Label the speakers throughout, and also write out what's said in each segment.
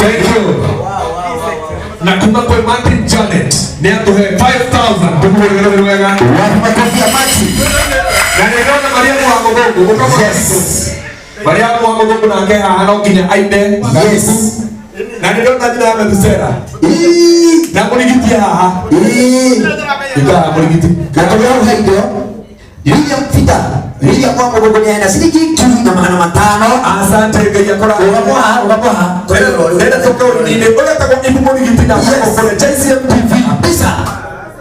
Speaker 1: Thank you. Na kuma kwa Martin Janet ni atuhe 5000 tumuhurire wega.
Speaker 2: Wapi makofi ya Martin?
Speaker 1: Na nĩndona Mariamu wa Mũthũngũ ũkama.
Speaker 2: Yes.
Speaker 1: Mariamu wa Mũthũngũ nake haha no nginya aine.
Speaker 2: Yes.
Speaker 1: Na nĩndona nyina ya Methusela
Speaker 2: Ii.
Speaker 1: na mũrigiti haha.
Speaker 2: Ii.
Speaker 1: Ikaa mũrigiti.
Speaker 2: Na tũrĩa hau indo William Peter William wa Mũgũngũ nĩaheana ciringi 1500.
Speaker 1: Asante Ngai akora.
Speaker 2: Ũgamũha ũgamũha.
Speaker 1: Nenda tũke ũrini-inĩ ũrĩa tagwo Ibu mũrigiti na
Speaker 2: Yes.
Speaker 1: kũrĩa JCM TV
Speaker 2: Kabisa.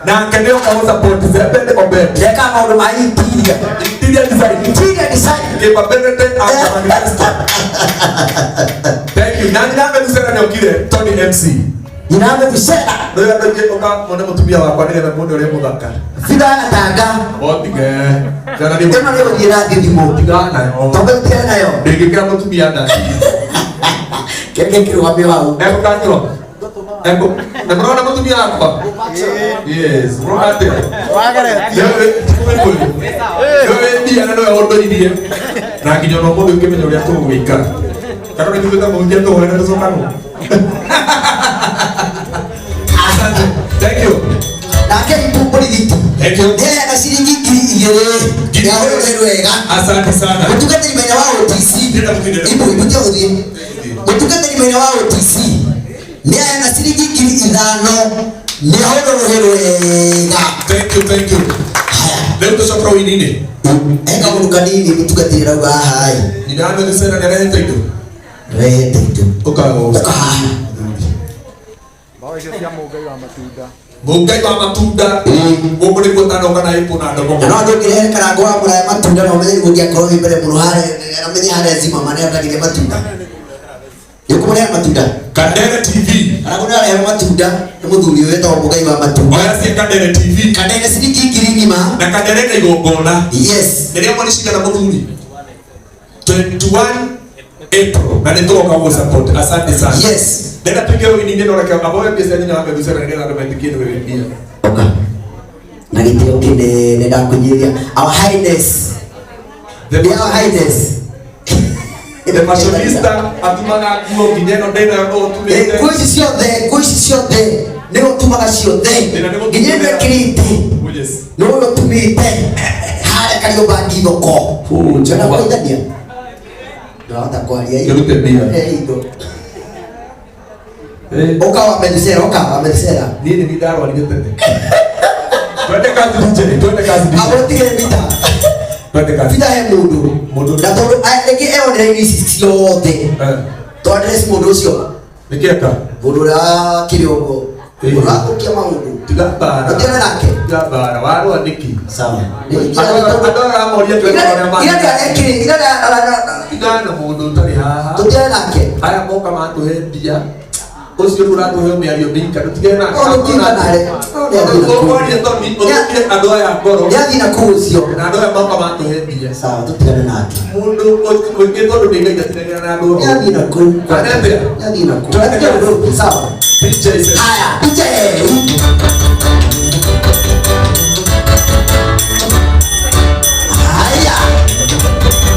Speaker 1: nake nĩo kaũsupport Zebede Obed.
Speaker 2: Eka maũndũ ma interior.
Speaker 1: Interior design.
Speaker 2: Interior design.
Speaker 1: Capability and manifesto. Thank you. Na nyina Methusela nĩokire Tony MC.
Speaker 2: Nyina wa Methusela.
Speaker 1: Rĩu andũ aingĩ ũka mone mũtumia wakwa nĩgetha muone ũrĩa mũthaka.
Speaker 2: Vida gatanga.
Speaker 1: Otige. Jana nĩ
Speaker 2: Ĩno nĩ gũthiĩ rathiĩ thimũ.
Speaker 1: tigana nayo.
Speaker 2: Tondũ gũtirĩ nayo.
Speaker 1: Ndĩngĩkĩra mũtumia nda.
Speaker 2: Kĩrĩa kĩrũgamio hau.
Speaker 1: Ekũkanyũra. Ekũ. Na mũrona mũtumia wakwa? Yes. Mũrona atĩa? Nĩwe mbia na nĩwe ũndũirie. Na nginya ona ũmũthĩ ũkĩmenya ũrĩa tũgũgĩikara. Kana nĩ tuĩte mũhunjia tũhoere tũcokanwo. Asante. Thank you.
Speaker 2: Nake Ibu Mũrigiti.
Speaker 1: Thank you.
Speaker 2: Nĩaheana ciringi 2000. Nĩahũrĩre wega.
Speaker 1: Asante sana.
Speaker 2: Mũtungatĩri mwena wa OTC.
Speaker 1: Ndĩrenda mũkindĩre.
Speaker 2: Ibu ibu tiga gũthiĩ. Mũtungatĩri mwena wa OTC. Nĩaheana ciringi 5000. Nĩahũrĩre wega.
Speaker 1: Thank you, thank you. Rĩu tũcoka ũini-inĩ.
Speaker 2: He kaũndũ kanini mũtungatĩri arauga haha ĩ.
Speaker 1: Nyina wa Methusela nĩarehete indo.
Speaker 2: Rehete indo.
Speaker 1: Ũkagoca.
Speaker 2: Ũka haha.
Speaker 3: Mbaũ icio cia mũngai wa matunda.
Speaker 1: Mũngai wa matunda. Gũkũ nĩkuo tanoka na ĩpũ na
Speaker 2: Na
Speaker 1: ndogo.
Speaker 2: no ndũngĩrehere karango wa mũraya matunda. Matunda na ũmenye nĩguo ũngĩakorwo wĩ mbere mũno harĩa amenye harĩa Zimmerman endagiria matunda. Nĩũkũmũrehe matunda.
Speaker 1: Kandere TV.
Speaker 2: Aragũra arehe matunda nĩ mũthuri ũyũ wĩtagwo Mũgai wa matunda.
Speaker 1: Oya cia Kandere TV.
Speaker 2: Kandere ciringi ngiri ng'ima.
Speaker 1: Na Kandere na igongona.
Speaker 2: Yes.
Speaker 1: Rĩrĩa mweri cigana mũthuri? 21 April. Na nĩ tũgoka gũ support. Asante sana.
Speaker 2: Yes.
Speaker 1: Ndenda tuingie ũini-inĩ na ũreke aboe mbia cia nyina wa Methusela nĩgetha andũ metĩkie nĩwe wĩ mbia.
Speaker 2: Oka. Na gĩtĩo kĩnene ndakũnyihĩria. Our Highness.
Speaker 1: The
Speaker 2: Our Highness.
Speaker 1: The fashionista atumaga nguo nginya ĩno ndĩnayo no ũtumĩte.
Speaker 2: Nguo ici ciothe, nguo ici ciothe nĩ ũtumaga ciothe.
Speaker 1: Ndĩna nĩ gũtumĩte.
Speaker 2: Nginya ĩno ĩkĩrĩte.
Speaker 1: Oh, yes.
Speaker 2: Nĩ ũyũ ũtumĩte harĩa Kariobangi thoko.
Speaker 1: Oh, Jehova.
Speaker 2: Ndĩrakũithania. Ndĩrahota kwaria
Speaker 1: Kĩrute mbia.
Speaker 2: Eh, indo.
Speaker 1: Eh.
Speaker 2: Ũka wa Methusela, ũka wa Methusela.
Speaker 1: Niĩ nĩ niĩ ndarwarire tene. Twende kazi DJ, twende kazi DJ.
Speaker 2: Agũtigĩre mita.
Speaker 1: Twende kazi.
Speaker 2: Peter he mũndũ.
Speaker 1: Mũndũ.
Speaker 2: Na tondũ rĩngĩ eonera irio ici ciothe.
Speaker 1: Eh.
Speaker 2: Twadress mũndũ ũcio.
Speaker 1: Nĩkĩeka?
Speaker 2: Mũndũ ũrĩa wakĩrĩ ũguo.
Speaker 1: Eh.
Speaker 2: Ũrathũkia maũndũ.
Speaker 1: Tiga mbara.
Speaker 2: Ũtigane nake.
Speaker 1: Tiga mbara. Warũa nĩkĩ?
Speaker 2: Sawa.
Speaker 1: Andũ aya amoria twende marĩa mangĩ.
Speaker 2: Ira nĩarekĩrĩ, ira nĩ-
Speaker 1: Tigana na mũndũ ũtarĩ haha.
Speaker 2: tũtigane nake.
Speaker 1: Aya moka matũhe mbia. Ũcio rĩu ũratũhe mĩario mĩika tũtigane nake.
Speaker 2: Oh, tũtigane nake.
Speaker 1: Ũkwaria Tony, ũthũkie andũ aya ngoro.
Speaker 2: Nĩathiĩ na kũu ũcio.
Speaker 1: Na andũ aya moka matũhe mbia.
Speaker 2: Sawa, tũtigane nake.
Speaker 1: Mũndũ ũngĩ tondũ nĩ Ngai ndatinagĩra na andũ othe.
Speaker 2: Nĩathiĩ na kũu.
Speaker 1: Kana atĩa?
Speaker 2: Nĩathiĩ na kũu.
Speaker 1: Twende kazi.
Speaker 2: Sawa.
Speaker 1: DJ says.
Speaker 2: Haya, DJ. Haya.
Speaker 4: Yeah.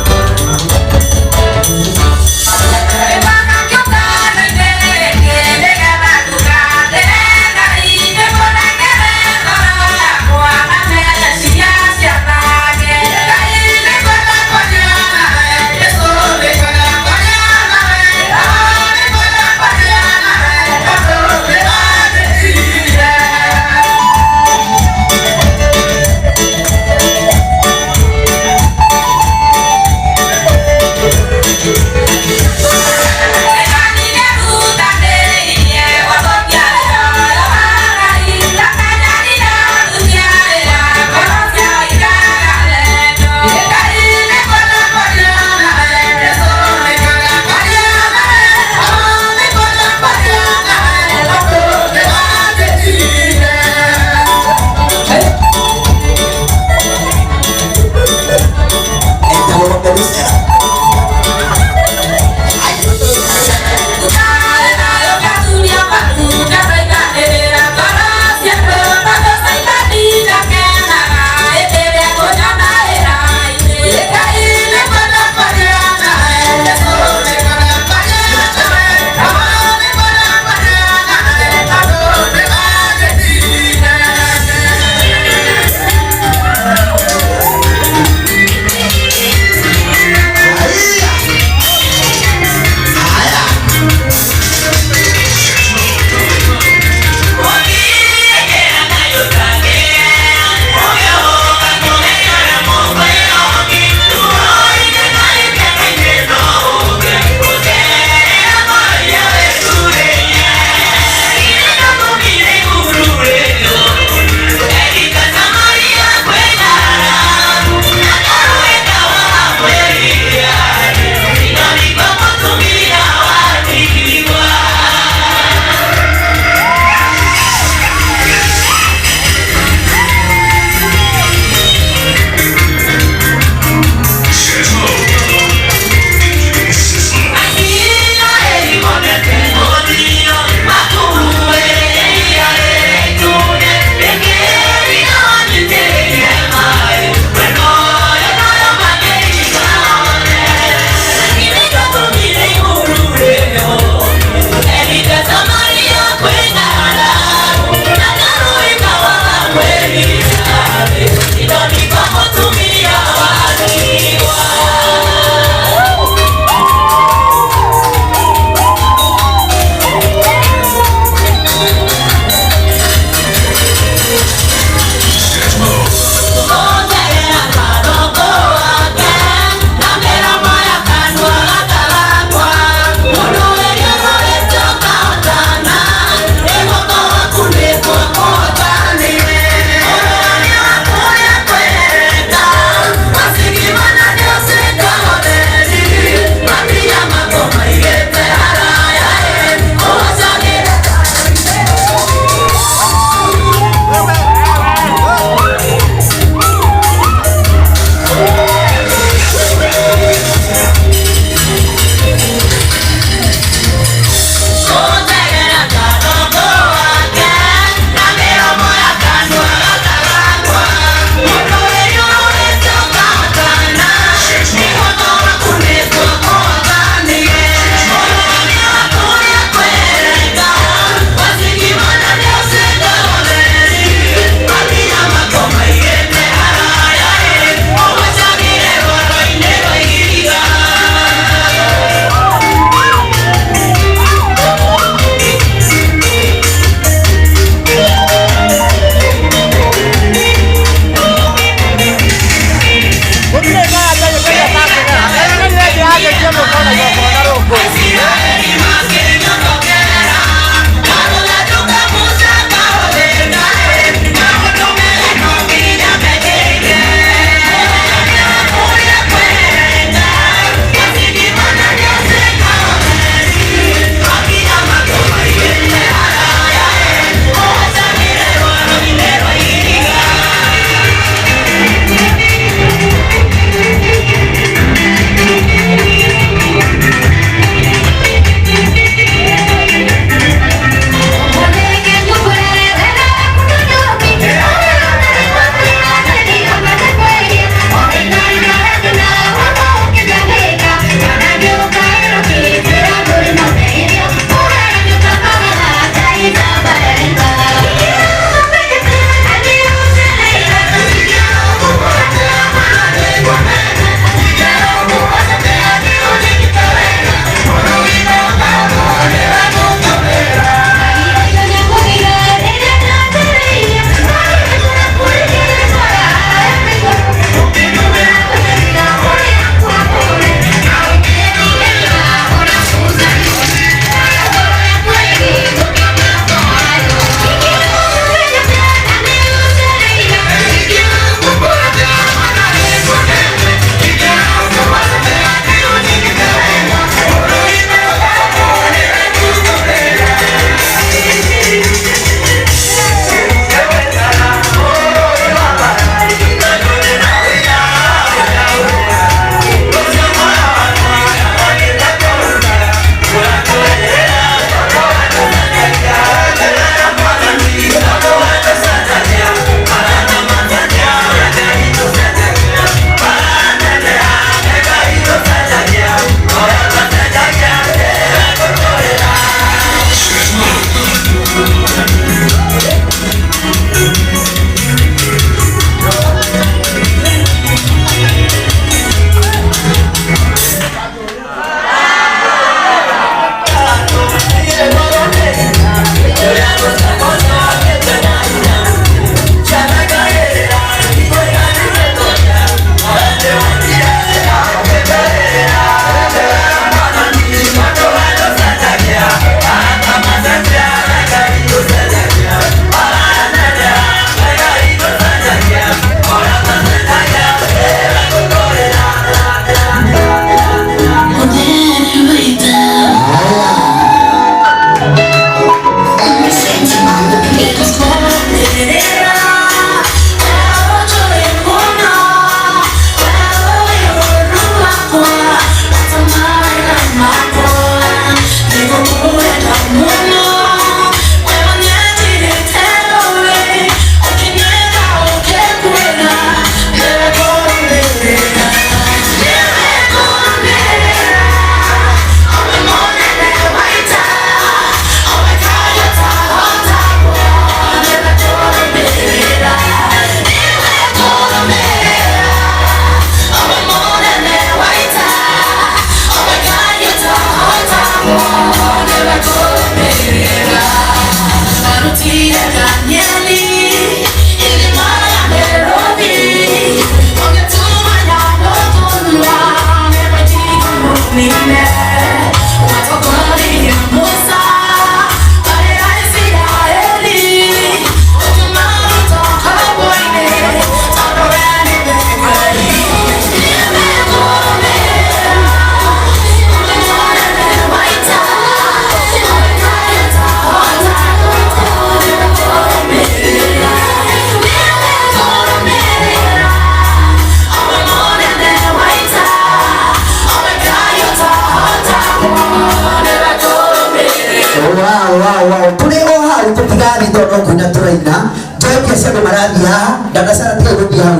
Speaker 2: Wow, wow, tũrĩ o hau tũtigathiĩ tondũ no kũina tũraina. Njoe mbia cia andũ marathiĩ haha. Ndandacara, tigai gũthiĩ hau.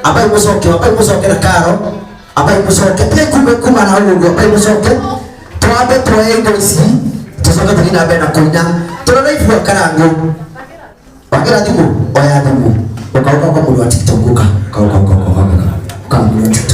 Speaker 2: Ambai mũcoke, ambai mũcoke na karo, ambai mũcoke. Tigai kuma kuma na hau ũguo. Ambai mũcoke, twambe tuoye indo ici, tũcoke tũthiĩ na mbere na kũina. Tũrona ibua karangũ wagĩra thimũ, oya thimũ, ũka ũka ũka, mũndũ wa TikTok, ũka ũka ũka ũka ũka ũka ũka, mũndũ wa TikTok.